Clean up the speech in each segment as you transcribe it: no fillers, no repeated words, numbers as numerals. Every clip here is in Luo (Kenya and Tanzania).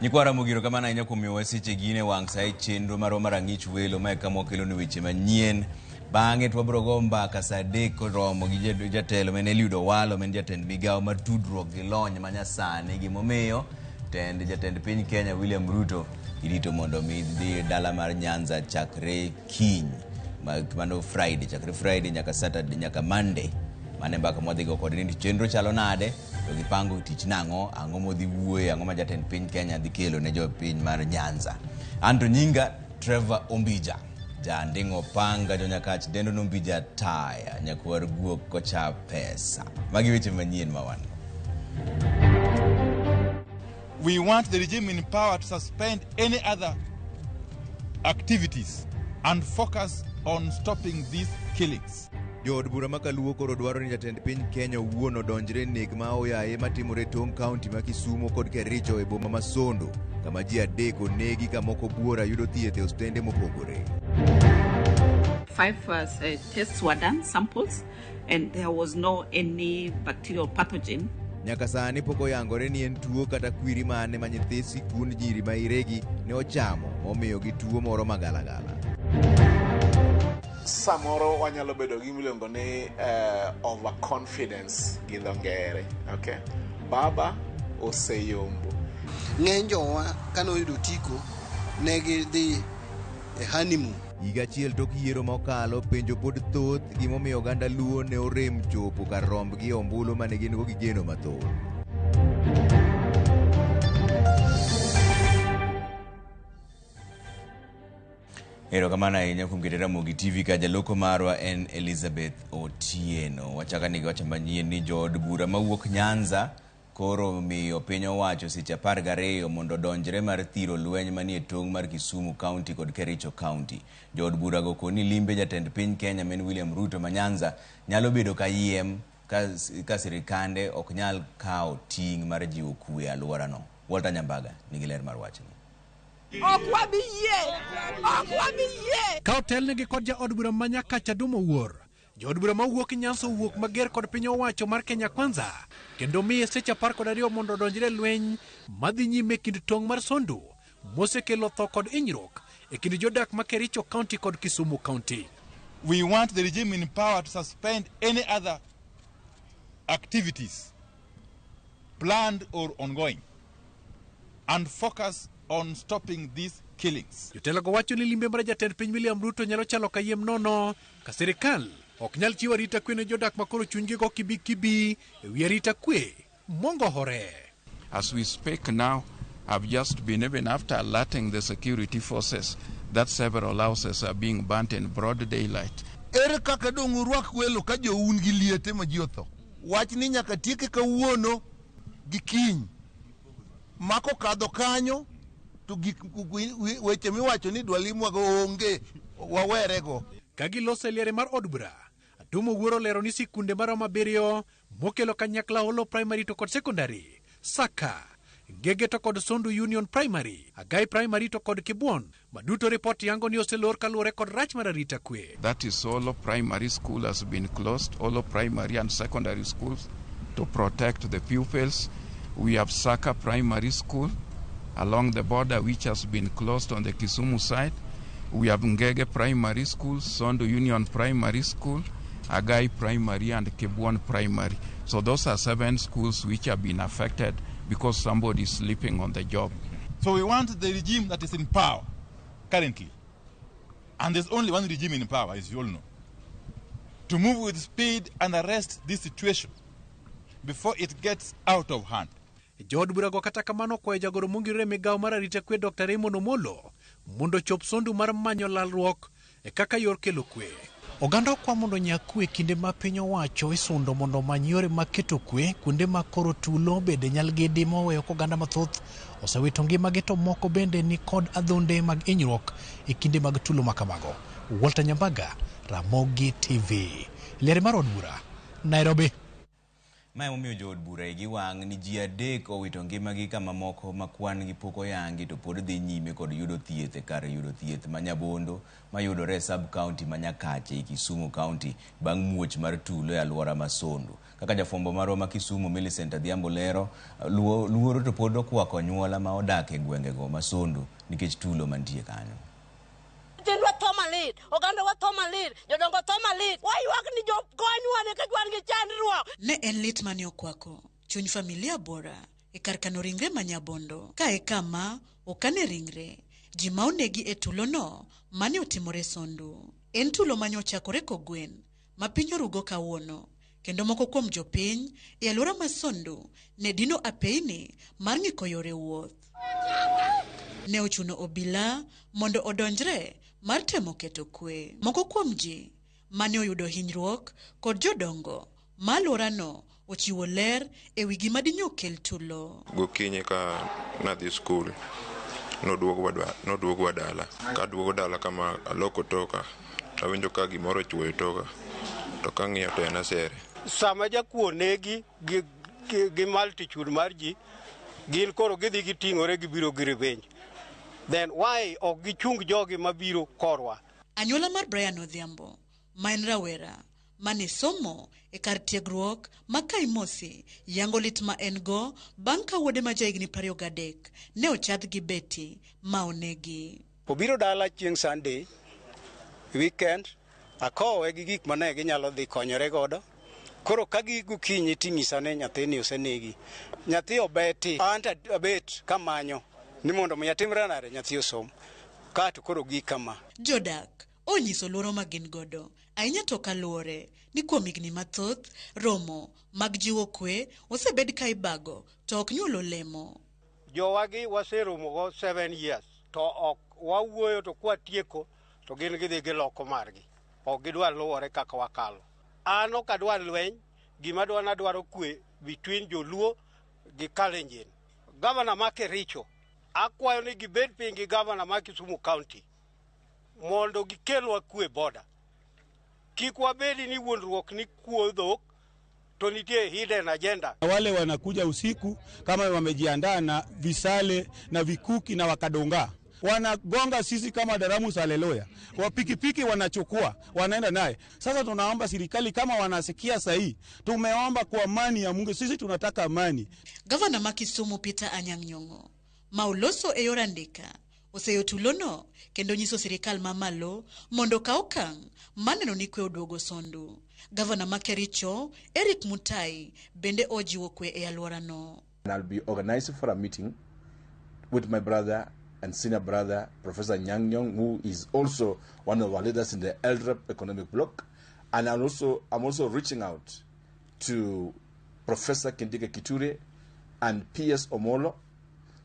Nyikwa Ramogi erokamano ahinya kuom miyowa seche gi e wang' sa e chenro marwa mar ang'ich welo ma e kama wakelonu weche manyien. Bang'e to wabiro go mbaka sa 3 koromo gi jatelo ma en Eliud Owalo ma en jatend migawo mar tudruok gi lony manyasani. Gimomiyo tend jatend piny Kenya William Ruto irito mondo mi dhi dala mar Nyanza chakre kiny mano Friday, chakre Friday nyaka Saturday nyaka Monday. Mano e mbaka mwadhi go kode ni chenro chalo nade to gipango tich nang'o, ang'o modhi wuoye, ang'o ma jatend piny Kenya dhi kelo ne jopiny mar Nyanza. Anto nyinga Trevor Ombija, janding'o panga jonyakach dendo nombija taya nyakwar guok kocha pesa. Magi weche manyien ma wan go. We want the regime in power to suspend any other activities and focus on stopping these killings. Jood bura ma Kaluo koro dwaro ni jatend piny Kenya owuon odonjre e nek ma oyaye matimore e tong' kaunti ma Kisumo kod Kericho e boma ma Sondu, kama ji 3 onegi ka moko buora yudo thieth e osiptende mopogore. 5 tests were done, samples, and there was no any bacterial pathogen. Nyaka sani pok oyangore ni en tuo kata kwiri mane ma nyithi sikund nyiri ma Iregi ne ochamo momiyogi tuo moro magalagala. Samoro wanyalo bedo gi miluongo ni overconfidence gi dho ngere. Okay? Baba oseyombo. Ng'eny jowa kane oyudo otiko ne gidhi e honeymoon. Higa achiel tok yiero ma okalo, penjo pod thoth gimomiyo oganda Luo ne orem chopo kar rombgi e ombulu mane gin go gi geno mathoth. Erokamano ahinya kuom keto Ramogi TV ka jaloko marwa en Elizabeth Otieno. Wachaka ni wacho manyien ni jood bura mawuok Nyanza koro miyo piny owacho seche 12 mondo odonjre mar thiro lweny manie tong' mar Kisumu County kod Kericho County. Jood bura go koni limbe jatend piny Kenya men William Ruto ma Nyanza nyalo bedo kayiem ka sirikande ok nyal kawo ting' mar jiwo kwe e alworano. Walter Nyambaga nigi ler mar wachni. Ok wabi yie! Ok wabi yie! Ka otelnegi kod jaod bura ma Nyakacha Duma Owuor, jood bura mawuok Nyanza owuok mager kod piny owacho mar Kenya Kwanza kendo miye seche 12 mondo odonjre e lweny madhi nyime e kind tong' mar Sondu mosekelo tho kod hinyruok e kind jodak ma Kericho County kod Kisumu County. We want the regime in power to suspend any other activities, planned or ongoing, and focus on stopping these killings. Jotelogo wacho ni limbe mar jatend piny William Ruto nyalo chalo kayiem nono ka sirikal ok nyal chiwo arita kwe ne jodak makoro chunygi go kibi kibi e wi arita kwe mongohore. As we speak now, I've just been, even after alerting the security forces that several houses are being burnt in broad daylight. Ere kaka dong' urwak welo ka joun gi liete ma ji otho? Wach ni nyaka tieke kawuono gi kiny. Mako kadho kanyo to gik weche miwacho ni dwa limwago onge, wawerego. Ka giloso e liare mar od bura, Atum Owuor olero ni sikunde maromo 7 mokelo kanyakla Olo Primary to kod Secondary, Saka, Ngege to kod Sondu Union Primary, Agai Primary to kod Kibuon, maduto ripot yango ni oselor kaluwore kod rach mar arita kwe. That is Olo Primary School has been closed, Olo Primary and Secondary Schools to protect the pupils. We have Saka Primary School along the border which has been closed on the Kisumu side. We have Ngege Primary School, Sondu Union Primary School, Agai Primary and Kibuon Primary. So those are 7 schools which have been affected because somebody is sleeping on the job. So we want the regime that is in power currently, and there's only one regime in power, as you all know, to move with speed and arrest this situation before it gets out of hand. Jood burago kata kamano okwayo jagoro mongirore e migawo mar arita kwe Dr. Raymond Omolo mondo ochop Sondu mar manyo lalruok e kaka yor kelo kwe. Oganda okwa mondo onyak kwe kinde ma piny owacho isundo mondo omany yore mag keto kwe kuonde ma koro tulo bende nyal gedi moweyo ka oganda mathoth osewito ngimagi to moko bende ni kod adhonde mag hinyruok e kinde mag tulo ma kamago. Walter Nyambaga, Ramogi TV. Liare mar od bura, Nairobi. Ma emomiyo jood bura igi wang' ni ji 3 owito ngimagi kama moko ma kwan gi pok oyangi to pod dhi nyime kod yudo thieth e kar yudo thieth ma Nyabondo mayudore e sub county ma Nyakache e Kisumu County bang' muoch mar tulo e alwora ma Sondu. Kaka jafwambo marwa ma Kisumu Millicent Adhiambo lero, luoro to pod okwako anyuola ma odak e gwengego ma Sondu nikech tulo mantie kanyo. Nyithindwa tho malit, oganda wa tho malit, jodongo tho malit. Waywak ni jokonywa nikech wan gi chandruok. Ne en lit mane okwako chuny familia bora e kar kano ringre ma Nyabondo. Ka e kama okane ringre ji ma onegi e tulono mane otimore Sondu. En tulo mane ochakore kogwen ma piny orugo kawuono, kendo moko kuom jopiny e alwora ma Sondu ne dino apeini mar ng'iko yore wuoth. Ne ochuno obila mondo odonjre mar temo keto kwe. Moko kuom ji mane oyudo hinyruok kod jodongo ma alworano ochiwo ler e wi gima dinyo kel tulo. Gokinyi ka nadhi skul, noduogwa dala. Kaduogo dala kama aloko toka, awinjo ka gimoro ochwoyo toka, to kang'iyo to en asere. Sama jakuo negi gi multitude mar ji, gin koro gidhi giting'ore gibiro gi revenge. Then why ok gichung jogi mabiro korwa? Anyuola mar Brian Odhiambo, ma en rawera mane somo e kar tiegruok ma Kaimosi, yango lit ma en go bang' ka wuode ma jahigni 23 ne ochadh gi beti ma onegi. Obiro dala chieng' Sunday weekend, akowe gi gik mane ginyalo dhi konyore godo. Koro ka gokinyi ting'isa ni nyathini osenegi. Nyathi obeti, an to abet kamanyo ni mondo mi atimre nade nyathi osom. Ka to koro gi kama. Jodak onyiso luoro ma gin godo ahinya to kaluwore ni kuom higni mathoth romo mag jiwo kwe osebed ka ibago to ok nyuol olemo. Jowagi waseromogo 7 years to ok wawuoyo to kwatieko to gin gidhi giloko margi. Ok gidwar luwore kaka wakalo. An ok adwar lweny, gima adwaro nadwaro kwe between Joluo gi Kalenjin. Gavana ma Kericho, akwayo ni gibed piny gi gavana ma Kisumu County mondo gikelwa kwe boda. Kik wabedi ni wuondruok ni kuo dhok to nitie hidden agenda. Wale wanakuja usiku kama wamejiandaa na visale na vikuki na wakadonga. Wanagonga sisi kama Daramus haleluya. Wa pikipiki wanachukua, wanaenda naye. Sasa tunaomba serikali kama wanasikia sahi, tumeomba kwa amani ya Mungu, sisi tunataka amani. Gavana ma Kisumu Peter Anyang' Nyong'o ma oloso e yor andika oseyo tulono kendo nyiso sirikal mamalo mondo okaw okang' maneno ni kwe oduogo Sondu. Gavana ma Kericho Eric Mutai bende ojiwo kwe e alworano. And I'll be organizing for a meeting with my brother and senior brother, Professor Nyang' Nyong'o, who is also one of our leaders in the Eldoret Economic Bloc. And I'm also reaching out to Professor Kindiki Kithure and P.S. Omolo,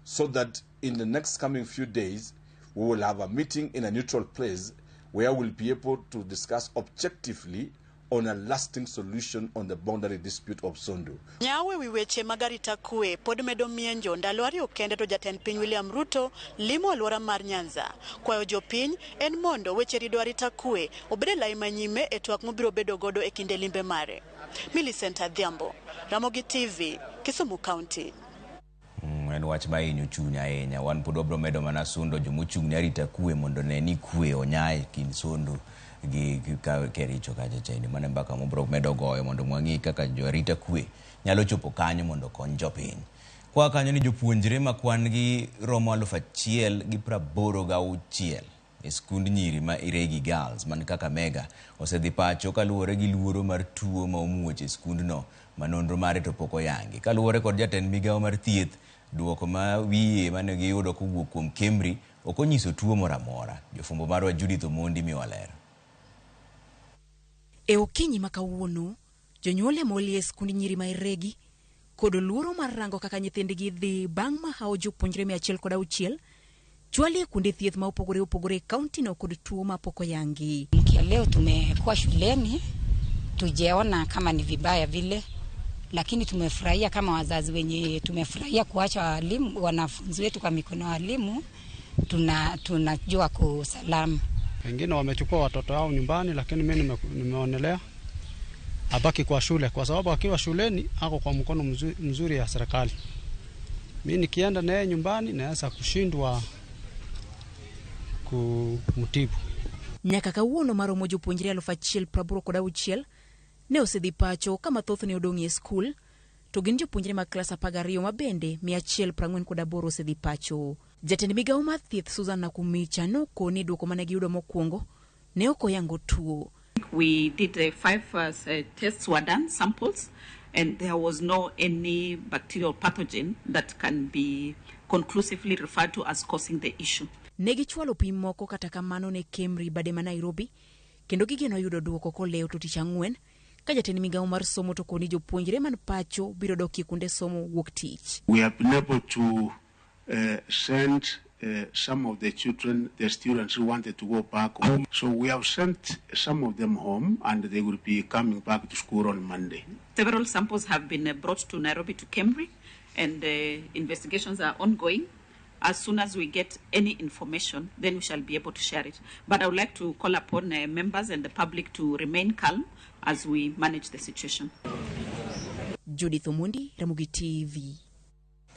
so that in the next coming few days, we will have a meeting in a neutral place where we'll be able to discuss objectively on a lasting solution on the boundary dispute of Sondu. Nyawe wi weche mag arita kwe pod medo mienjo ndalo 2 kende to jatend piny William Ruto limo alwora mar Nyanza. Kwayo jopiny en mondo weche rido arita kwe obed e lai manyime e twak mobiro bedo godo e kinde limbe mare. Millicent Adhiambo, Ramogi TV, Kisumu County. En wach ma hinyo chuny ahinya. Wan pod wabiro medo mana sundo jomochung' ne arita kwe mondo ne ni kwe onya e kind Sondu gi Kericho kacha chande. Mano e mbaka mobiro medo goyo mondo wang'i kaka jo arita kwe nyalo chopo kanyo mondo okony jopiny. Kwa kanyo ni jopuonjre ma kwan gi romo 1086 e skund nyiri ma Iregi Girls man Kakamega osedhi pacho kaluwore gi luoro mar tuo ma omuoch e skundno ma nonro mare to pok oyangi. Kaluwore kod jatend migawo mar thieth, duoko ma wiye mane giyudo kowuok kuom Kemri ok onyiso tuo moro amora. Jofwambo marwa Judith Omondi miwa ler. E okinyi ma kawuono, jonyuol emoli e skund nyiri ma Iregi kod luoro mar rango kaka nyithindgi dhi bang' mahawo jopuonjre 106 chwali e kuonde thieth ma opogore opogore e kaunti no kod tuo ma pok oyangi. Mkia leo tumekuwa shuleni, tujeona kama ni vibaya vile, lakini tumefurahia kama wazazi wenye tumefurahia kuacha walimu, wanafunzi wetu kwa mikono ya walimu, tunajua kusalama. Wengine wamechukua watoto wao nyumbani, lakini mimi nimeonelea Abaki kwa shule kwa sababu akiwa shuleni ako kwa mkono mzuri ya serikali. Mimi nikienda naye nyumbani naweza kushindwa kumtibu. Nyaka kawuono maromo jopuonjre 1086 ne osedhi pacho ka mathothne odong' e skul to gin jopuonjre mag klas 12 ma bende 148 osedhi pacho. Jatend migawo mar thieth Susan Nakhumicha nokoni duoko mane giyudo mokwongo ne ok oyango tuo. We did the 5 tests were done, samples, and there was no any bacterial pathogen that can be conclusively referred to as causing the issue. Ne gichwalo pim moko kata kamano ne Kemri bade ma Nairobi kendo gigeno yudo duoko kolewo to tich ang'wen ka jatend migawo mar somo to koni jopuonjre man pacho biro dok e kuonde somo wuok tich. We have been able to send some of the children, the students who wanted to go back home. So we have sent some of them home and they will be coming back to school on Monday. Several samples have been brought to Nairobi to Kemri and investigations are ongoing. As soon as we get any information, then we shall be able to share it. But I would like to call upon members and the public to remain calm as we manage the situation. Judith Omondi, Ramogi TV.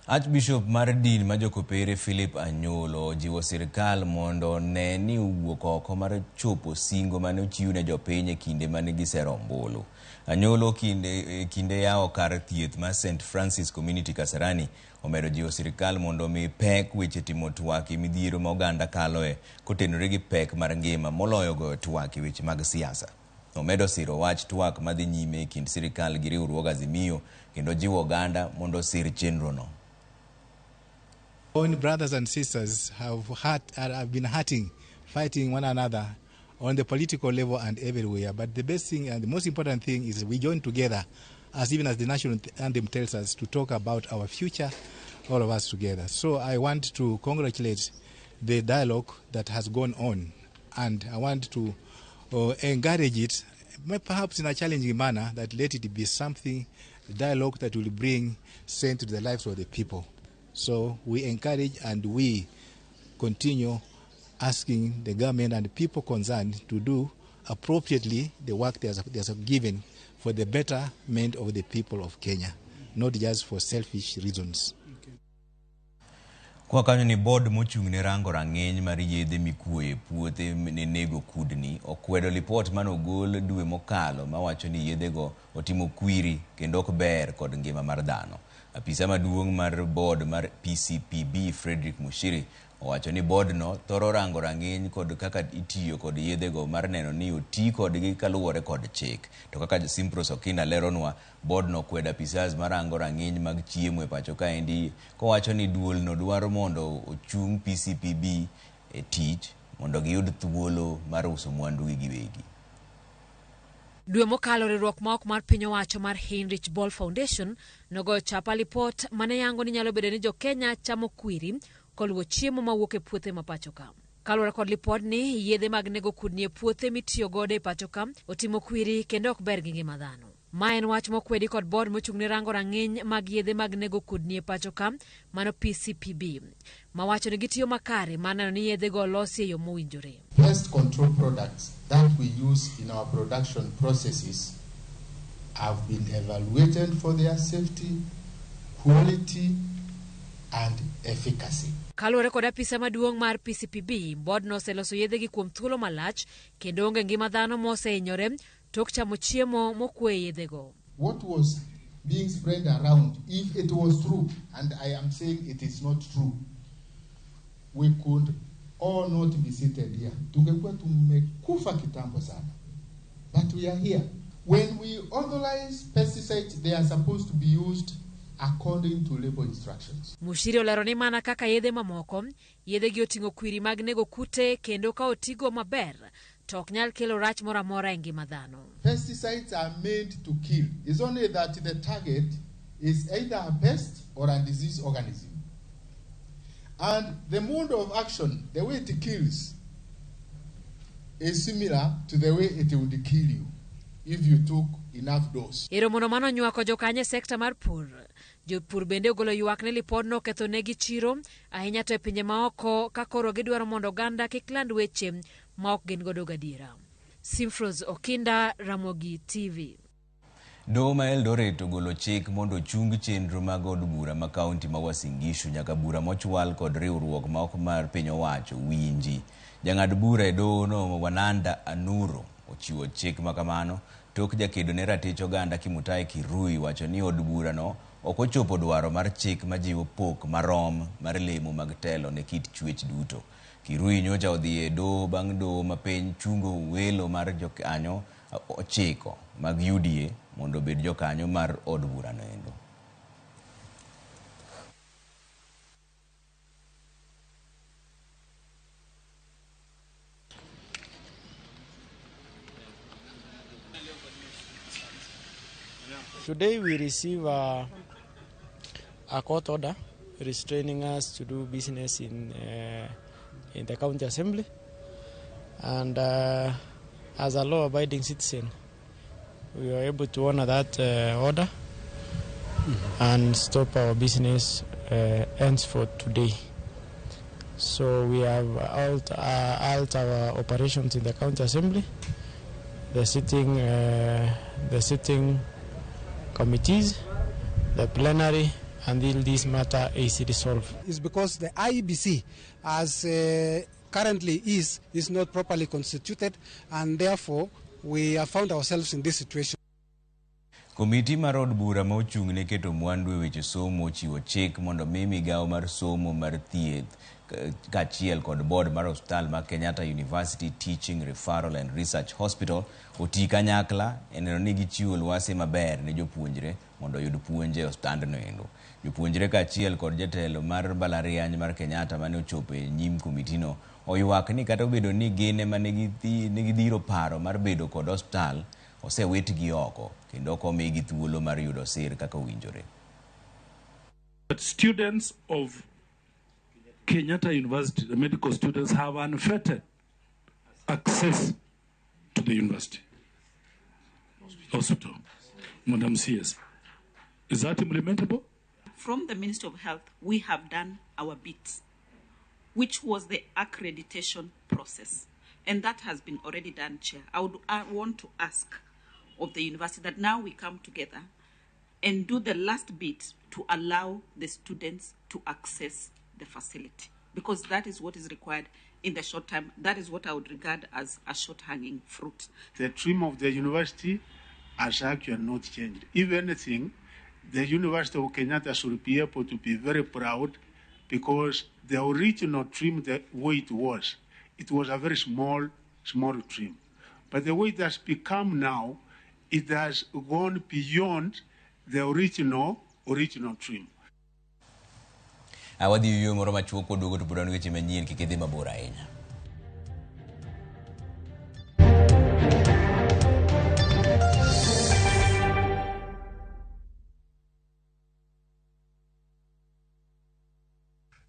Archbishop mar din ma Jokopere Philip Anyolo ojiwo sirkal mondo ne ni owuok oko mar chopo singo mane ochiw ne jopiny e kinde mane gisero ombulu. Anyolo kinde yawo kar thieth mar St. Francis Community Kasarani omedo jiwo sirkal mondo omi pek weche timo twak e midhiero ma oganda kaloe kotenore gi pek mar ngima moloyo goyo twak e weche mag siasa. Omedo siro wach twak madhi nyime e kind sirkal gi riwruog Azimio kendo jiwo oganda mondo osir chenrono. Own brothers and sisters have been hurting, fighting one another on the political level and everywhere. But the best thing and the most important thing is we join together, as even as the national anthem tells us, to talk about our future, all of us together. So I want to congratulate the dialogue that has gone on, and I want to encourage it, perhaps in a challenging manner, that let it be something, dialogue that will bring sense to the lives of the people. So we encourage and we continue asking the government and the people concerned to do appropriately the work they are given for the betterment of the people of Kenya, not just for selfish reasons. Kwa kanyo ni board mochung' ne rango rang'iny mar yedhe mikuoyo e puothe ne nego kudni okwedo lipot mane ogol dwe mokalo mawacho ni yedhego otimo kwiri kendo ok ber kod ngima mar dhano. Apisa maduong' mar board mar PCPB Frederick Mushiri owacho ni board no thoro rango rang'iny kod kaka itiyo kod yedhego mar neno ni oti kodgi kaluwore kod chik. To kaka Simpros Okinda leronwa, board no kwedo apisas marango rang'iny mag chiemo e pacho kaendi kowacho ni duol no dwaro mondo ochung PCPB e tich mondo giyud thuolo mar uso mwandugi giwegi. Dwe mokalo riwruok ma ok mar piny owacho mar Heinrich Boll Foundation nogoyo chapa lipot mane yango ni nyalo bedo ni jo-Kenya chamo kwiri koluwo chiemo mawuok e puothe ma pacho ka. Kaluwore kod lipodni, yedhe mag nego kudni e puothe mitiyo godo e pacho ka otimo kwiri kendo ok ber gi ngima dhano. Ma en wach mokwedi kod board mochung' ne rango rang'iny mag yedhe mag nego kudni e pacho ka, mano PCPB, mawacho ni gitiyo makare mar neno ni yedhego olosi e yo mowinjore. Pest control products that we use in our production processes have been evaluated for their safety, quality, and efficacy. Kaluwore kod apisa maduong' mar PCPB, board no oseloso yedhegi kuom thuolo malach kendo onge ngima dhano mosehinyore tok chamo chiemo mokwe e yedhego. What was being spread around, if it was true, and I am saying it is not true, we could all not be seated here. Tungekuwa tumekufa kitambo sana. But we are here. When we authorize pesticides, they are supposed to be used according to label instructions. Mushiri olero ni mana kaka yedhe mamoko, yedhegi oting'o kwiri mag nego kute kendo ka otigo maber to ok nyal kelo rach moro amora e ngima dhano. Pesticides are made to kill. It's only that the target is either a pest or a disease organism. And the mode of action, the way it kills, is similar to the way it would kill you if you took enough dose. E romono mano nywako jokanyo e sekta mar pur. Jopur bende ogolo ywak ni lipodno oketho negi chiro ahinya to e pinje maoko ka koro gidwaro mondo oganda kik land weche ma ok gin godo gadiera. Simfros Okinda, Ramogi TV. Doho ma Eldoret ogolo chik mondo ochung chenro mag od bura ma kaunti ma Uasin Gishu nyaka bura mochwal kod riwruok ma ok mar piny owacho winji. Jang'ad bura e doho no Wananda Anuro ochiwo chik ma kamano tok jakedo ne ratich oganda Kimutai Kirui wacho ni od bura no ok ochopo dwaro mar chik majiwo pok marom mar lemo mag telo ne kit chwech duto. Kirui nyocha odhi e doho bang' doho ma piny chungo welo mar jokanyo 9 mag UDA mondo obed jokanyo mar od burano endo. Today we receive a court order restraining us to do business in the county assembly, and as a law-abiding citizen, we were able to honor that order and stop our business henceforth today. So we have halt our operations in the county assembly, the sitting committees, the plenary, until this matter is resolved. It's because the IEBC, as currently is not properly constituted, and therefore we have found ourselves in this situation. Komiti mar od bura ma ochung' ne keto mwandu e weche somo ochiwo chik mondo mi migawo mar somo mar thieth kaachiel kod board mar osiptal mar Kenyatta University Teaching Referral and Research Hospital oti kanyakla e neno ni gichiwo lwasi maber ne jopuonjre mondo oyud puonj e osiptandno endo. Jopuonjre kaachiel kod jatelo mar mbalariany mar Kenyatta mane ochopo e nyim komitino oywak ni kata obedo ni gin ema ne gidhiro paro mar bedo kod osiptal, osewitgi oko kendo ok omigi thuolo mar yudo sir kaka owinjore. But students of Kenyatta University, the medical students, have unfettered access to the university hospital. Madam CS, is that implementable? From the Ministry of Health, we have done our bit, which was the accreditation process. And that has been already done, Chair. I want to ask of the university that now we come together and do the last bit to allow the students to access the facility, because that is what is required in the short time. That is what I would regard as a short-hanging fruit. The dream of the university has actually not changed. If anything, the University of Kenyatta should be able to be very proud, because the original dream, the way it was a very small dream. But the way it has become now, it has gone beyond the original dream. Awadhi yueyo moro machuok koduogo to pod wan weche manyien, kik idhi mabor ahinya.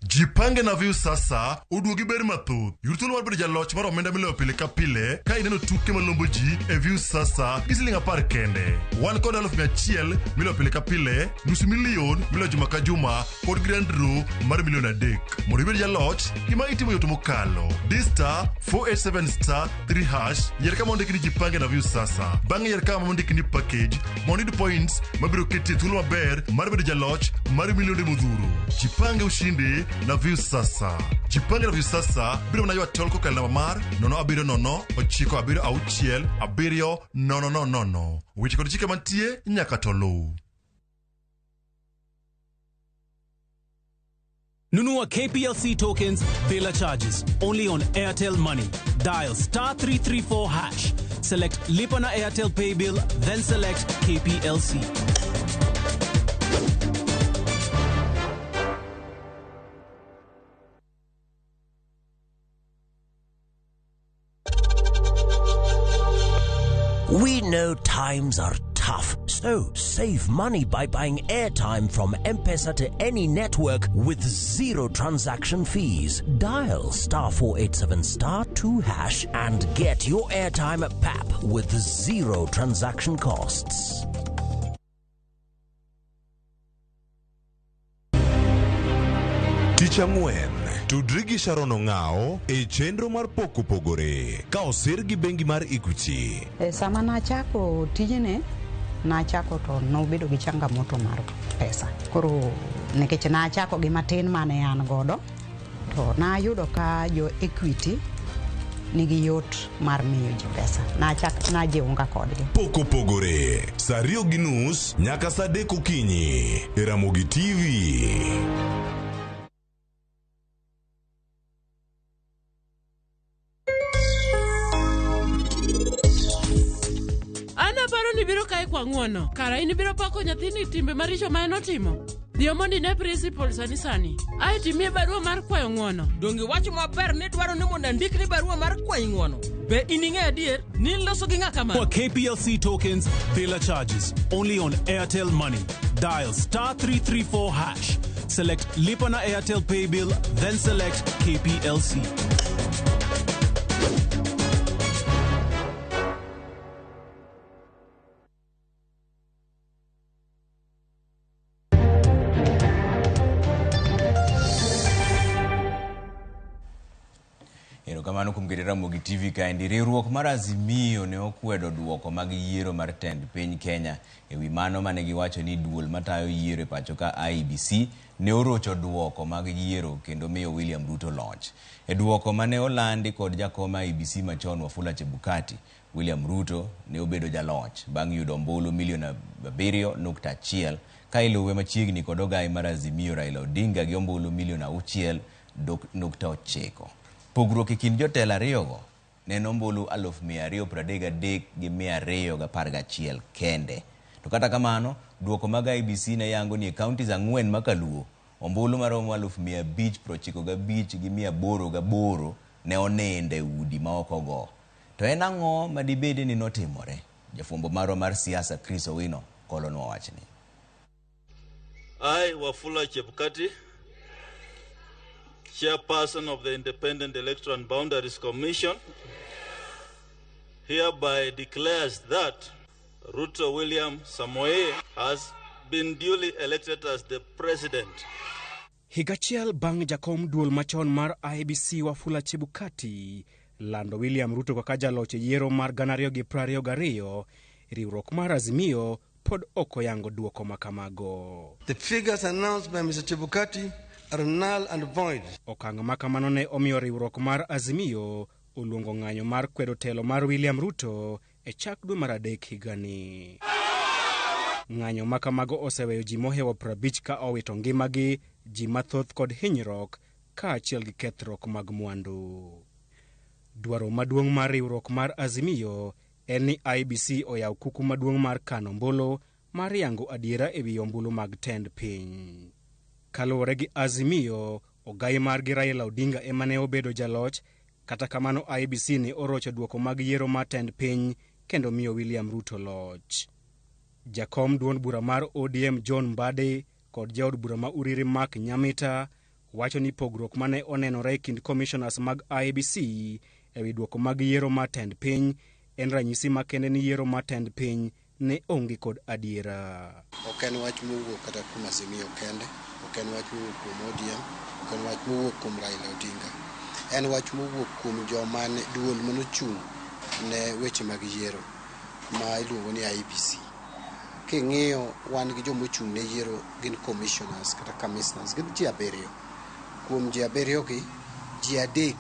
Jipange na Viu sasa oduogi ber mathoth. Yud thuolo mar bedo jaloch mar omenda miloyo pile ka pile ka ineno tuke malombo ji e Viu sasa gi siling 10 kende. Wan kod 100,000 miloyo pile ka pile, 500,000 miloyo juma ka juma kod grand draw mar 3 million. Mondo ibed jaloch, gima itimo yot mokalo. Di *487*3# yier kama ondiki ni Jipange na Viu sasa. Bang'e yier kama ondiki ni package mondo iyud points mabiro keti e thuolo maber mar bedo jaloch mar milionde modhuro. Jipange ushindi na Viu sasa. Jipange na Viu sasa biro mana ywa tol kokalo namba mar 070 976 7000. Weche kod chike mantie nyaka to luw. Nunua KPLC tokens bila charges only on Airtel Money. Dial *334#. Select Lipa na Airtel Pay Bill, then select KPLC. We know times are tough, so save money by buying airtime from M-Pesa to any network with zero transaction fees. Dial *487*2# and get your airtime at PAP with zero transaction costs. Tich ang'wen, tudri gi Sharon Ong'ao e chenro mar Pok Opogore ka osir gi bengi mar Equity. E sama nachako tijni, Nachako to nobedo gi changamoto mar pesa. Koro nikech nachako gi matin mane an godo, to nayudo ka jo Equity nigi yot mar miyo ji pesa. Nachak najiunga kodgi. Pok opogore saa 2:30 nyaka saa 3 okinyi e Ramogi TV. An aparo ni biro kae kwa ng'uono. Kara in ibiro pako nyathini timbe maricho ma en otimo. Dhiyo mondo ine principal sani sani. Ae timiye barua mar kwayo ng'uono. Donge iwacho maber ni dwaro ni mondo andikni barua mar kwayi ng'uono? Be in ing'eyo adier ni iloso gi ng'a kamano? For KPLC tokens, bila charges. Only on Airtel Money. Dial star 334 hash. Select Lipa na Airtel Pay Bill, then select KPLC. Erokamano kuom keto Ramogi TV kaendi. Riwruok mar Azimio ne okwedo duoko mag yiero mar tend piny Kenya. E wi mano mane giwacho ni duol matayo yiero e pacho ka IEBC ne orocho duoko mag yiero kendo miyo William Ruto loch. E duoko mane olandi kod jakom IEBC machon Wafula Chebukati, William Ruto ne obedo jaloch bang' yudo ombulu milion 7.1 ka iluwe machiegni kod ogai mar Azimio Raila Odinga gi ombulu milion 6.9. Pogruok e kind jotelo ariyogo ne en ombulu 233,211 kende. To kata kamano, duoko mag IEBC ne yango ni e counties 4 makaluo, ombulu maromo 595,808 ne oninde e udi ma ok ogo. To en ang'o ma dibede ni notimore? Jafwambo marwa mar siasa Chris Owino kolonwa wachni. I, Wafula Chebukati, Chairperson of the Independent Electoral and Boundaries Commission, hereby declares that Ruto William Samoei has been duly elected as the president. Higa achiel bang' jakom duol machon mar IEBC Wafula Chebukati lando William Ruto kaka jaloch e yiero mar 2022, riwruok mar Azimio pod ok oyango duoko makamago. The figures announced by Mr. Chebukati are null and void. Okang' ma kamano ne omiyo riwruok mar Azimio oluongo ng'anyo mar kwedo telo mar William Ruto e chak dwe mar adek higani. Ng'anyo ma kamago oseweyo ji mohewo 50 ka owito ngimagi, ji mathoth kod hinyruok kaachiel gi kethruok mag mwandu. Dwaro maduong' mar riwruok mar Azimio en ni IEBC oyaw kuku maduong' mar kano ombulu mar yango adiera e wi ombulu mag tend piny. Kaluwore gi Azimio, ogai margi Raila Odinga ema ne obedo jaloch, kata kamano IEBC ne orocho duoko mag yiero mar tend piny kendo miyo William Ruto loch. Jakom duond bura mar ODM John Mbadi kod jaod bura ma Uriri Mark Nyamita wacho ni pogruok mane onenore e kind commissioners mag IEBC e wi duoko mag yiero mar tend piny en ranyisi makende ni yiero mar tend piny ne onge kod adiera. Ok en wach mowuok kata kuom Azimio kende, ok en wach mowuok kuom ODM, ok en wach mowuok kuom Raila Odinga. En wach mowuok kuom joma ne duol manochung' ne weche mag yiero ma iluongo ni IEBC. King'iyo wan gi joma ochung' ne yiero gin commissioners kata commissioners gin ji 7. Kuom ji 7 gi, ji 3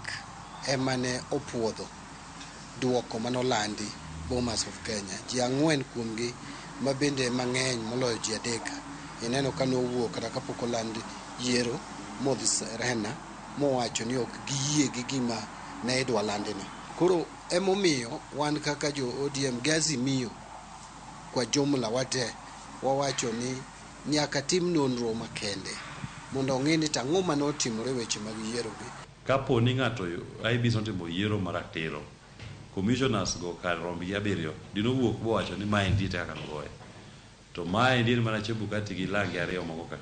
ema ne opuodho duoko manolandi Bomas of Kenya. Ji 4 kuomgi ma bende mang'eny moloyo ji 3. Ineno ka nowuok kata kapok oland yiero modhi Serena mowacho ni ok giyie gi gima ne idwa landino. Koro emomiyo wan kaka jo ODM gi Azimio kwa jumla wate wawacho ni nyaka tim nonro makende mondo ong'e ni tang'o manotimore weche mag yiero gi. Kapo ni ng'ato IEBC notimo yiero maratiro, commissioners go kar rombgi 7 dinowuok bowacho ni maendi e kaka nogoye. To maendi en mana Chebukati gi lange 2 moko ka.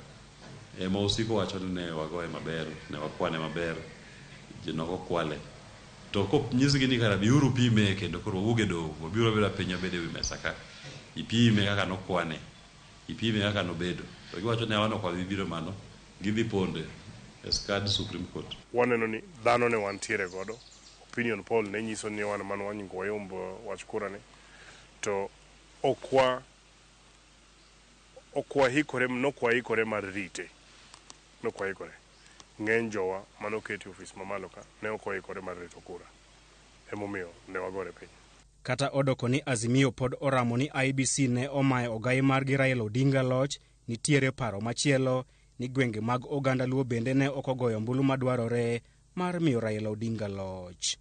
Ema osiko wacho ni ne wagoye maber, ne wakwane maber, ji nokokwale. To konyisgi ni kara biuru pime kendo koro wawuog e doho, wabiro abira piny wabed ewi mesa ka. Ipime kaka nokwane, ipime kaka nobedo. To giwacho ni wan ok wadhi biro mano, gidhi ponde e skad Supreme Court. Waneno ni dhano ne wantiere godo. Opinion poll ne nyiso ni wan mano wanyingo wayomb wach kura ni. To ok wa Ok wahikore, nok wahikore mar rite. Nok wahikore. Ng'eny jowa manoketi e ofis mamalo ka ne ok oikore mar rito kura. Emomiyo ne wagore piny. Kata odoko ni Azimio pod oramo ni IEBC ne omayo ogai margi Raila Odinga loch, nitiere paro machielo ni gwenge mag oganda Luo bende ne ok ogoyo ombulu madwarore mar miyo Raila Odinga loch.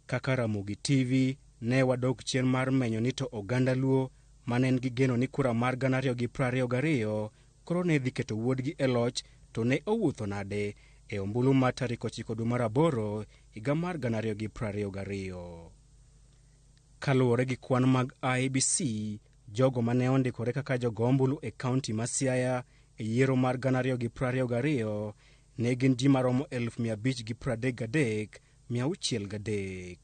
Kaka Ramogi TV ne wadok chien mar menyo ni to oganda Luo mane en gi geno ni kura mar 2022 koro ne dhi keto wuodgi e loch to ne owuotho nade e ombulu mar tarik 9 dwe mar aboro higa mar 2022. Kaluwore gi kwan mag IEBC, jogo mane ondikore kaka jogo ombulu e kaunti ma Siaya e yiero mar 2022 ne gin ji maromo 533,603.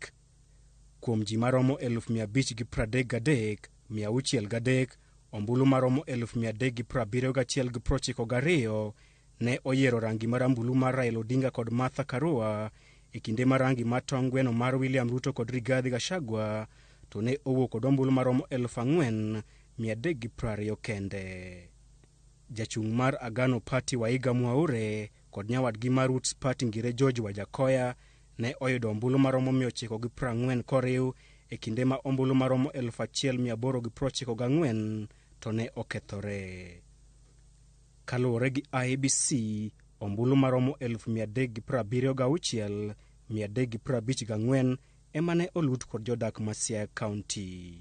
Kuom ji maromo 533,603, ombulu maromo 371,092 ne oyiero rangi marambulu mar Raila Odinga kod Martha Karua e kinde ma rangi mar tong' gweno mar William Ruto kod Rigathi Gachagua to ne owuok kod ombulu maromo 4,320 kende. Jachung' mar Agano Party Waiga Mwaure kod nyawadgi mar Roots Party Ngire George Wajackoyah ne oyudo ombulu maromo 940 koriw e kinde ma ombulu maromo 1,894 to ne okethore. Kaluwore gi IEBC, ombulu maromo 376,354 ema ne olut kod jodak ma Siaya County.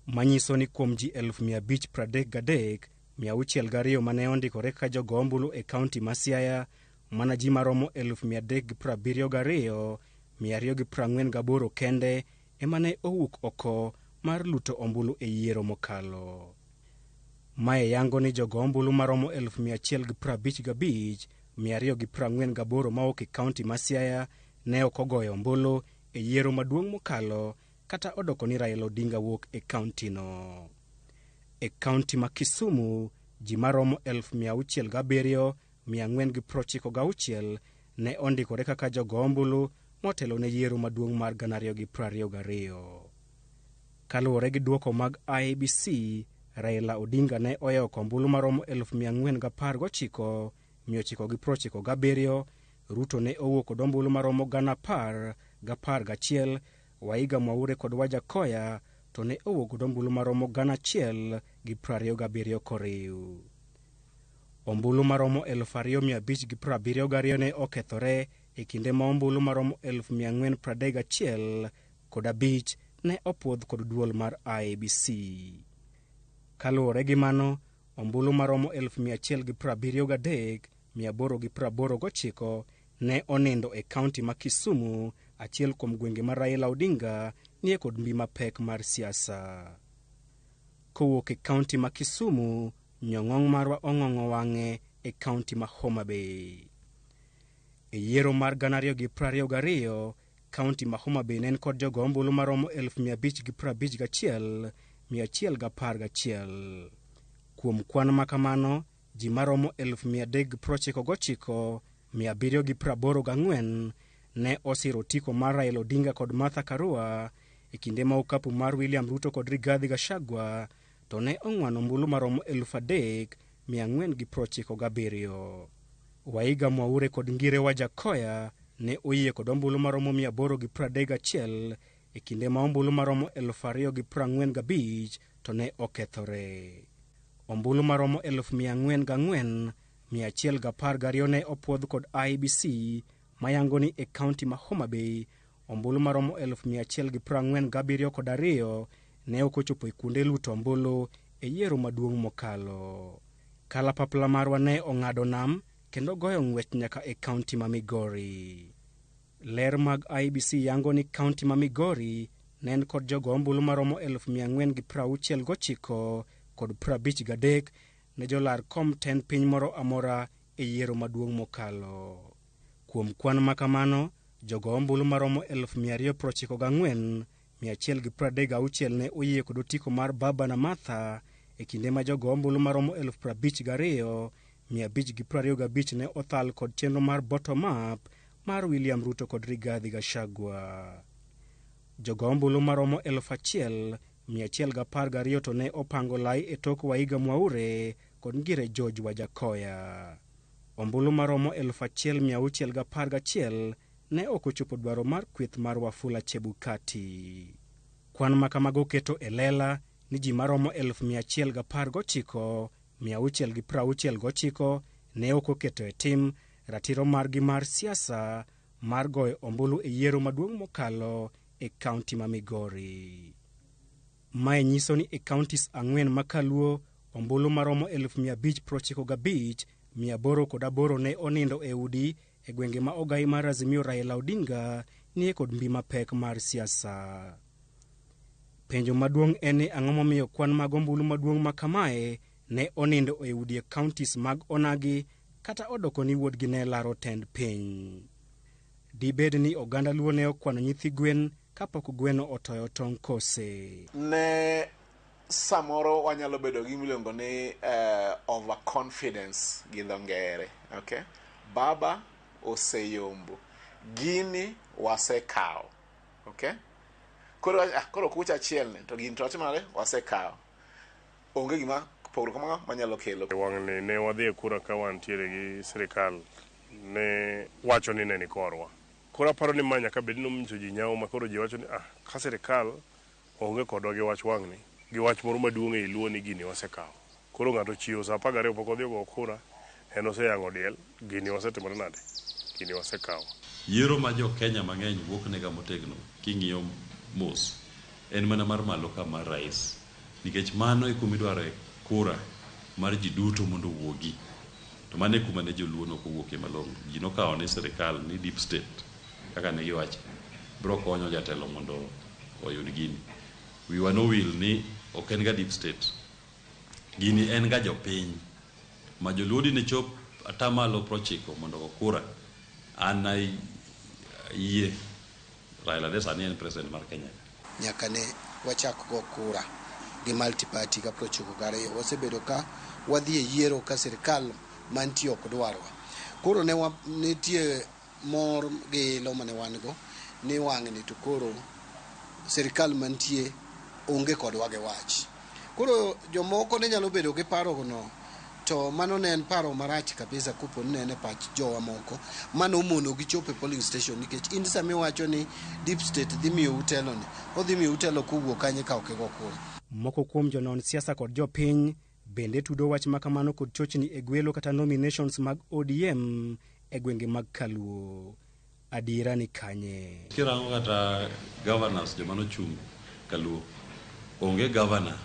Manyiso ni kuom ji 533,602 mane ondikore kaka jogo ombulu e kaunti ma Siaya, mana ji maromo 372,248 kende ema ne owuok oko mar luto ombulu e yiero mokalo. Mae yango ni jogo ombulu maromo 155,248 mawuok e kaunti ma Siaya ne ok ogoyo ombulu e yiero maduong' mokalo kata odoko ni Raila Odinga wuok e kaunti no. E kaunti ma Kisumu, ji maromo 607,496 ne ondikore kaka jogo ombulu motelo ne yiero maduong' mar 2022. Kaluwore gi duoko mag IEBC, Raila Odinga ne oyawo ombulu maromo 4,019,997, Ruto ne owuok kod ombulu maromo 10,011, Waiga Mwaure kod Wajackoyah to ne owuok kod ombulu maromo 1,027 koriw. Ombulu maromo 2,572 ne okethore e kinde ma ombulu maromo 4,431.5 ne opuodh kod duol mar IEBC. Kaluwore gi mano, ombulu maromo 173,889 ne onindo e kaunti ma Kisumu, achiel kuom gwenge ma Raila Odinga nie kod mbi mapek mar siasa. Kowuok e kaunti ma Kisumu, nyong'ong' marwa ong'ong'o wang'e e kaunti ma Homa Bay. E yiero mar 2022, kaunti ma Homa Bay ne en kod jogo ombulu maromo 551,111. Kuom kwan ma kamano, ji maromo 399,784 ne osiro otiko mar Raila Odinga kod Martha Karua e kinde ma okapu mar William Ruto kod Rigathi Gachagua to ne ong'wano ombulu maromo 3,497. Waiga Mwaure kod Ngire Wajackoyah ne oyie kod ombulu maromo 831 e kinde ma ombulu maromo 2,045 to ne okethore. Ombulu maromo 404,112 ne opuodh kod IEBC mayango ni e kaunti ma Homa Bay ombulu maromo 147,2 ne ok ochopo e kuonde luto ombulu e yiero maduong' mokalo. Kalapapla marwa ne ong'ado nam kendo goyo ng'wech nyaka e kaunti ma Migori. Ler mag IEBC yango ni kaunti ma Migori ne en kod jogo ombulu maromo 4,069,53 ne jolar kom tend piny moro amora e yiero maduong' mokalo. Kuom kwan ma kamano, jogo ombulu maromo 294,136 ne oyie kod otiko mar Baba na Martha e kinde ma jogo ombulu maromo 52,525 ne othal kod chenro mar bottom up mar William Ruto kod Rigathi Gachagua. Jogo ombulu maromo 1,000 112 to ne opango lai e tok Waiga Mwaure kod Ngire George Wajackoyah. Ombulu maromo 1611 ne ok ochopo dwaro mar kweth mar Wafula Chebukati. Kwan ma kamago keto e lela ni ji maromo 119,669 ne ok oketo e tim ratiro margi mar siasa mar goyo ombulu e yiero maduong' mokalo e kaunti ma Migori. Mae nyiso ni e counties 4 ma Kaluo, ombulu maromo 595,808 ne onindo e udi e gwenge ma ogai mar Azimio Raila Odinga nie kod mbi mapek mar siasa. Penjo maduong' en ni ang'o momiyo kwan mag ombulu maduong' ma kamae ne onindo e udi e counties mag Onagi kata odoko ni wuodgi ne laro tend piny. Dibed ni oganda Luo ne okwano nyithi gwen kapok gweno otoyo tong' kose? Ne samoro wanyalo bedo gi miluongo ni overconfidence gi dho ngere. Okay? Baba oseyombo. Gini wasekawo. Okay? Koro, koro kucha achiel ni to gini to watimo nade? Wasekawo. Onge gima pogruok kamano manyalo kelo. Wang'ni ne wadhi e kura ka wantiere gi sirikal ne wacho ni ne ni korwa. Koro aparo ni ma nyaka bed ni nonyiso ji nyawo ma koro ji wacho ni ka sirikal onge kodwa gi wach wang'ni, gi wach moro maduong' ei Luo ni gini wasekawo. Koro ng'ato chiewo saa 12 pok odhi ogo kura, en oseyang'o diel, gini wasetimore nade? Gini wasekawo. Yiero ma jo Kenya mang'eny wuok nega motegno king'iyo mos en mana mar malo ka mar rais, nikech mano e kuma idwaro e kura mar ji duto mondo owuogi. To mano e kuma ne joluo nok owuokie malong'o. Ji nokawo ni sirikal ni deep state kaka ne giwacho biro konyo jatelo mondo oyud gini. Wiwa nowil ni ok en ga deep state. Gini en ga jopiny. Ma joluo dine chop atamalo 90 mondo ogo kura. An ayie Raila de sani en president mar Kenya. Nyaka ne wachak go kura gi multi-party ka 92 wasebedo ka wadhi e yiero ka sirikal mantie ok dwarwa. Koro ne nitie mor gi ilo mane wan go ni wang'ni to koro sirikal mantie onge kodwa gi wach. Koro jomoko ne nyalo bedo gi paro no, to mano ne en paro marach kabisa kopo ni ne en e pach jowa moko mano omono gi chopo e polling station, nikech in sama iwacho ni deep state dhi miyo telo ni, odhi miyo telo kowuok kanye ka ok igo kura. Moko kuom jonon siasa kod jopiny bende tudo wach makamano kod chochni e gwelo kata nominations mag ODM e gwenge mag Kaluo. Adiera ni kanye? Kirango kata governors joma nochung' Kaluo, onge governor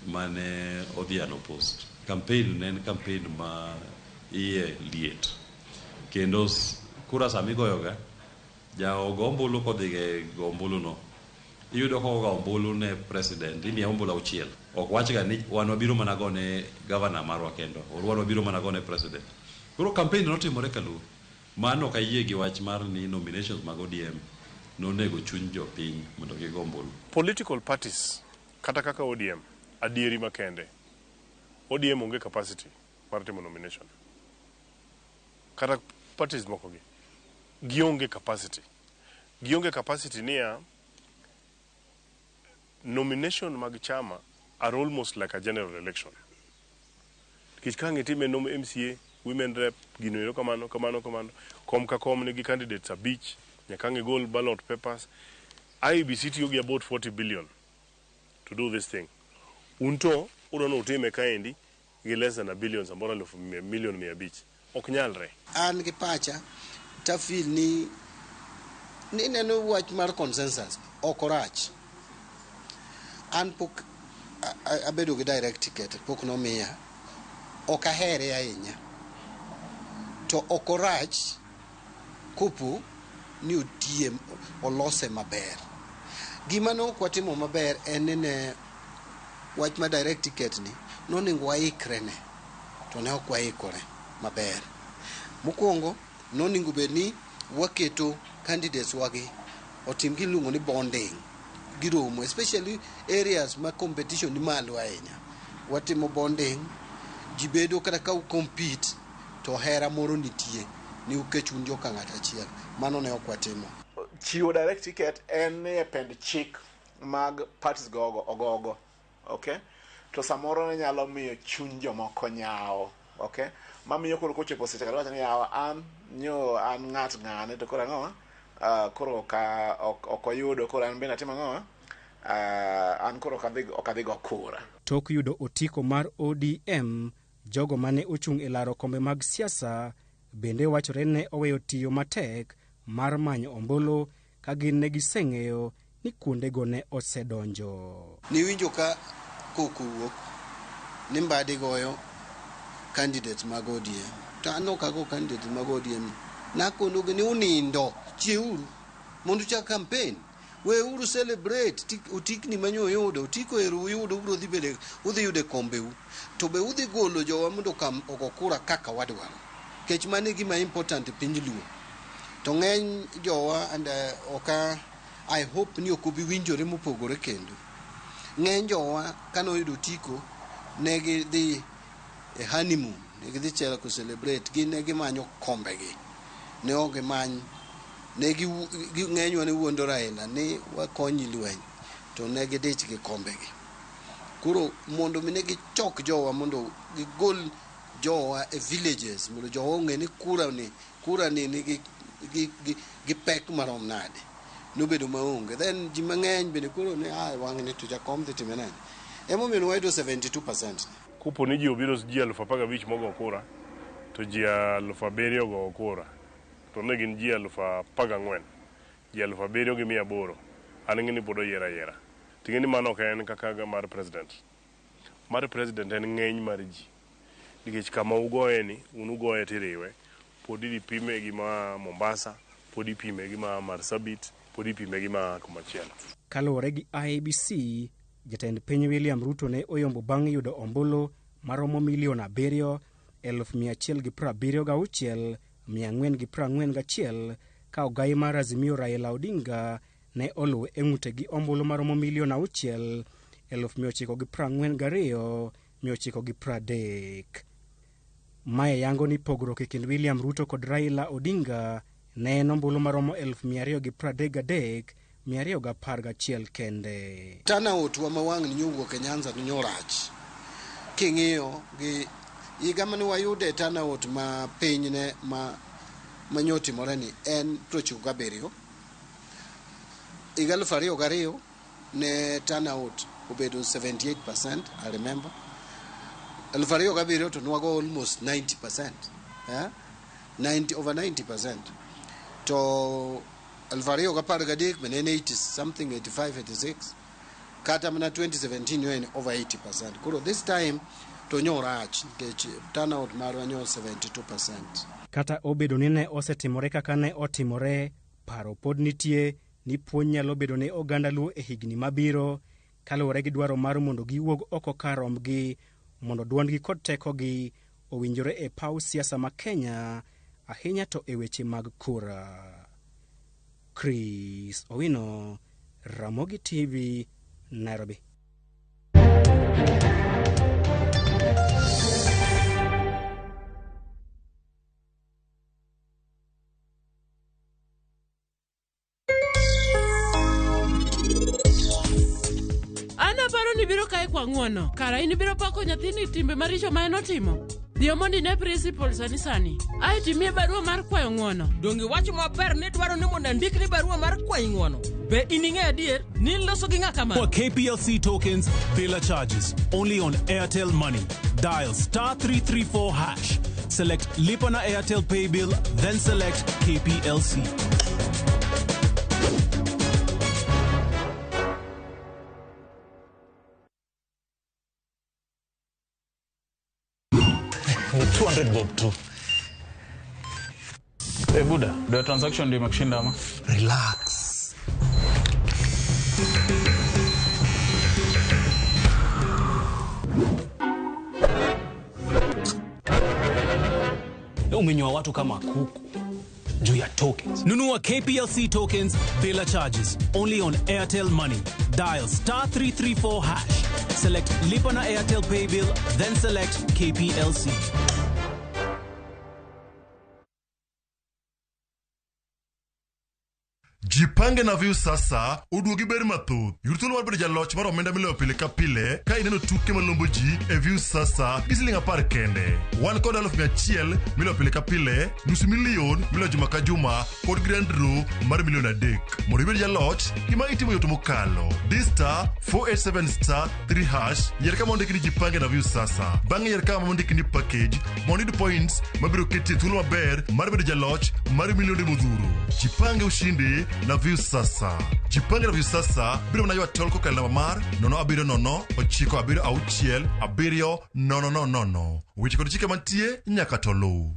mane odhi unopposed. Campaign ne en campaign ma iye liet. Kendo kura sama igoyoga, jago ombulu kodhi e go ombulu no, iyudo ka ogo ombulu ne president, imiye ombulu 6. Ok wachga ni wan wabiro mana go ne governor marwa kendo, or wan wabiro mana go ne president. Koro campaign notimore Kaluo. Mano ok ayie gi wach mar ni nominations mag ODM nonego chuny jopiny mondo gigo ombulu. Political parties kata kaka ODM adieri makende. ODM onge capacity mar timo nomination. Kata parties moko gi gionge capacity. Gionge capacity niya nomination mag chama are almost like a general election. Nikech ka ang' itime nom MCA, women rep, gino ero kamano, kamano, kamano, kom ka kom nigi candidates 5, nyaka ang' igol ballot papers. IEBC tiyo gi about 40 billion to do this thing. Un to udwa ni utime kaendi gi less than a billion, samoro alufu million 500. Ok nyalre. An gi pacha ta feel ni neno wach mar consensus ok orach. An pok abedo gi direct ticket, pok nomiya. Ok ahere ahinya. To ok orach kopo ni otiye olose maber. Gima ne ok watimo maber en ni ne wach ma direct ticket ni nonego waikre ne, to ne ok waikore maber. Mokwongo nonego bed ni waketo candidates wagi otim giluongo ni bonding, giromo especially areas ma competition ni malo ahinya. Watimo bonding, ji bedo kata ka compete to hera moro nitie ni ukech un joka ng'ato achiel. Mano ne ok watimo. Chiwo direct ticket en e pend chik mag parties go ogogo, okay? To samoro ne nyalo miyo chuny jomoko nyawo, okay? Mamiyo koro kochopo seche kata wacho ni yawa an nyo an ng'at ng'ane to koro ang'o koro ka ok oyudo koro an bende atimo ang'o an koro ok adhi go kura. Tok yudo otiko mar ODM, jogo mane ochung' e laro kombe mag siasa bende wachore ne oweyo tiyo matek mar manyo ombulu ka gin ne giseng'eyo ni kuondego ne osedonjo. Niwinjo ka koko wuok ni Mbadi goyo candidates mag ODM. To an ok ago candidates mag ODM. Nakonogi ni unindo, chieuru mondo uchak campaign. Weuru celebrate otikni manyo uyudo, otiko ero uyudo ubiro dhi bede udhi yude kombeu. To be udhi golo jowa mondo ogo kura kaka wadwaro. Nikech mano e gima important e piny Luo. To ng'eny jowa and oka I hope ni ok obi winjore mopogore kendo. Ng'eny jowa kane oyudo otiko ne gidhi e honeymoon, ne gidhi chako celebrate, gin ne gimanyo kombegi. Ne ok gimany, ne gi ng'enywa ne wuondo Raila ni wakonyi lweny, to ne gidich gi kombegi. Koro mondo mi ne gichok jowa mondo gigol jowa e villages, mondo jowa ong'e ni kura ni nigi gi pek marom nade. Nobedo maonge. Then ji mang'eny bende koro ne wang'ni to jakom dhi time nade. Emomiyo ne wayudo 72%. Kopo ni ji obiro ji 15,000 mogo kura, to ji 7,000 ogo kura, to ne gin ji 14,000, ji 7,800, an ing'e ni pod oyier ayiera. Ting'e ni mano ok en kaka mar president. Mar president en ng'eny mar ji. Nikech kama ugoye ni, un ugoye tiriwe, pod idhi pime gi ma Mombasa, pod ipime gi ma Marsabit, pod ipime gi ma kumachielo. Kaluwore gi IEBC, jatend piny William Ruto ne oyombo bang' yudo ombulu maromo 7,176,441 ka ogai mar Azimio Raila Odinga ne oluwe e ng'ute gi ombulu maromo 6,942,930. Mae yango ni pogruok e kind William Ruto kod Raila Odinga ne en ombulu maromo 233,211 kende. Turnout wa ma wang'ni nyowuok e Nyanza to nyorach. King'iyo gi higa mane wayude turnout ma piny ne ma manyotimore ni en 97. Higa 2002 ne turnout obedo 78%, I remember. 2007 to nwago almost 90%. Yeah? 90, over 90%. To 2013 bende en 80 something, 85, 86. Kata mana 2017 nyo en over 80%. Koro this time to nyorach nikech turnout marwa nyo 72%. Kata obedo ni ne osetimore kaka ne otimore, paro pod nitie ni puonj nyalo bedo ne oganda Luo e higni mabiro kaluwore gi dwaro mar mondo giwuog oko kar rombgi mondo duondgi kod tekogi owinjore e paw siasa ma Kenya, ahinya to e weche mag kura. Chris Owino, Ramogi TV, Nairobi. An aparo ni biro kae kwa ng'uono. Kara in ibiro pako nyathini timbe maricho ma en otimo. Dhiyo mondo ine principal sani sani. Ae timiye barua mar kwayo ng'uono. Donge iwacho maber ni dwaro ni mondo andikni barua mar kwayi ng'uono. Be in ing'e adier ni loso gi ng'a kamano? For KPLC tokens, bila charges. Only on Airtel Money. Dial *334#. Select Lipa na Airtel Pay Bill, then select KPLC. Ni 200 bob tu. Hey, Buda, ndio transaction ndio imekushinda ama? Relax. Umenyoa watu kama kuku juu ya tokens. Nunua KPLC tokens bila charges. Only on Airtel Money. Dial *334#. Select Lipa na Airtel Pay Bill, then select KPLC. Jipange na Viusasa oduogi ber mathoth. Yud thuolo mar bedo jaloch mar omenda miloyo pile ka pile ka ineno tuke malombo ji e Viusasa gi siling 10 kende. Wan kod 100,000 miloyo pile ka pile, nusu milion miloyo juma ka juma kod grand draw mar milion 3. Mondo ibed jaloch, gima itimo yot mokalo. Di star 487 star 3 hash, yier kama ondiki ni Jipange na Viusasa. Bang'e yier kama ondiki ni package mondo iyud points mabiro keti e thuolo maber mar bedo jaloch mar milionde modhuro. Jipange ushindi na Viusasa. Jipange na Viusasa biro mana ywa tol kokalo namba mar 070 976 7000. Weche kod chike mantie nyaka to luw.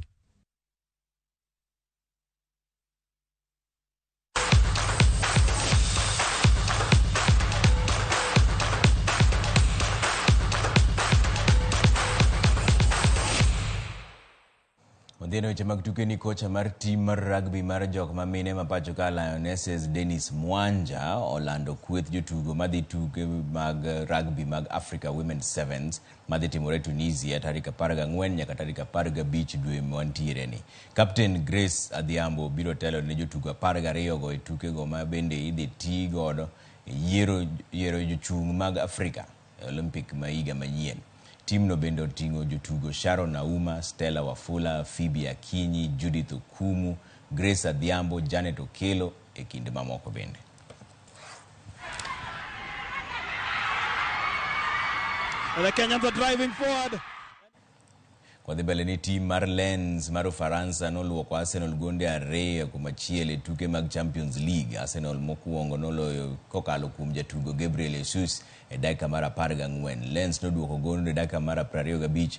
Odhieno weche mag tuke ni kocha mar tim mar rugby mar jok ma mine ma pacho ka Lionesses Dennis Mwanja olando kweth jotugo madhi tuke mag rugby mag Africa Women's Sevens madhi timore Tunisia tarik 14 nyaka tarik 15 dwe mantiere ni. Captain Grace Adhiambo biro telo ne jotugo 12 go e tukego ma bende idhi ti godo e yiero jochung' mag Africa e Olympic ma higa manyien. Timno bende oting'o jotugo Sharon Auma, Stella Wafula, Phoebe Akinyi, Judith Okumu, Grace Adhiambo, Janet Okello e kind mamoko bende. The Kenyans are driving forward. Kodhi mbele ni tim mar Lens mar Ufaransa noluoko Arsenal gonde 2-1 e tuke mag Champions League. Arsenal mokwongo noloyo kokalo kuom jatugo Gabriel Jesus e dakika mar 14. Lens noduoko gondo e dakika mar 25.